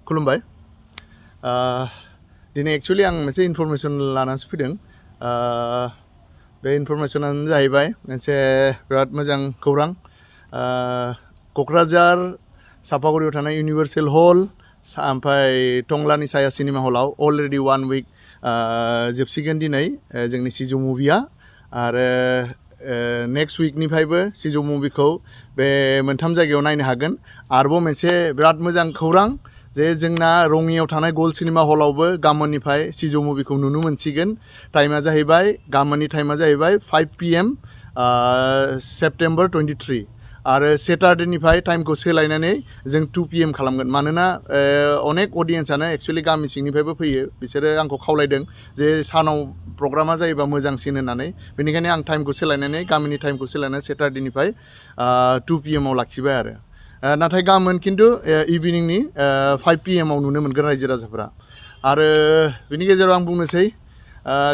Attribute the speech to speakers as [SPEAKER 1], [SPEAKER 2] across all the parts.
[SPEAKER 1] खुलुमबाय दिनै एक्चुअली आं मोनसे इनफरमेशन लानानैसो फैदों बे इनफरमेशनानो जाहैबाय मोनसे बिराद मोजां खौरां क'क्राझार सापागुरियाव थानाय इउनिभार्सेल हल ओमफ्राय टंलानि साया सिनेमा हलाव अलरेडि 1 week जोबसिगोन दिनै जोंनि सिजौ मुभिया आरो नेक्स्ट उइकनिफ्रायबो सिजौ मुभिखौ बे मोनथाम जायगायाव नायनो हागोन आरोबाव मोनसे बिराद मोजां खौरां जे जोंना रङियाव थानाय गल्ड सिनेमा हलावबो गाबोननिफ्राय सिजौ मुभिखौ नुनो मोनसिगोन टाइमा जाहैबाय गाबोननि टाइमा जाहैबाय 5 PM सेप्टेम्बर 23 आरो सेटारडेनिफ्राय टाइमखौ सोलायनानै जों 2 PM खालामगोन मानोना अनेक अडियेन्सआनो एक्चुअलि गामि सिंनिफ्रायबो फैयो बिसोरो आंखौ खावलायदों जे सानाव प्रग्रामा जायोबा मोजांसिन होननानै बेनिखायनो आं टाइमखौ सोलायनानै गामिनि टाइमखौ सोलायनानै सेटारडेनिफ्राय 2 PM आव लाखिबाय आरो नाथाय गाबोन खिन्थु इभिनिंनि 5 PM आव नुनो मोनगोन रायजो राजाफोरा आरो बेनि गेजेराव आं बुंनोसै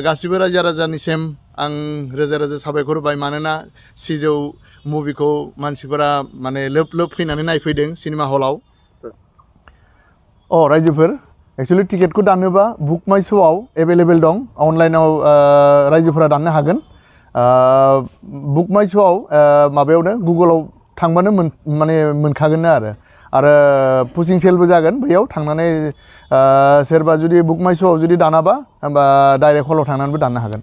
[SPEAKER 1] गासिबो रायजो राजानिसिम आं रोजा रोजा साबायखर होबाय मानोना सिजौ मुभिखौ मानसिफोरा माने लोब लोब फैनानै नायफैदों सिनेमा हलाव रायजोफोर एक्चुअली टिकेटखौ दाननोबा बुक माइ श'आव एभेलेबेल दं अनलाइनाव रायजोफोरा दाननो हागोन बुक माइ श'आव माबायावनो गुगलाव थांबानो माने मोनखागोन आरो पुसिं सेलबो जागोन बैयाव थांनानै सोरबा जुदि बुक माइ श'आव जुदि दानाबा होमबा डाइरेक्ट हलाव थांनानैबो दाननो हागोन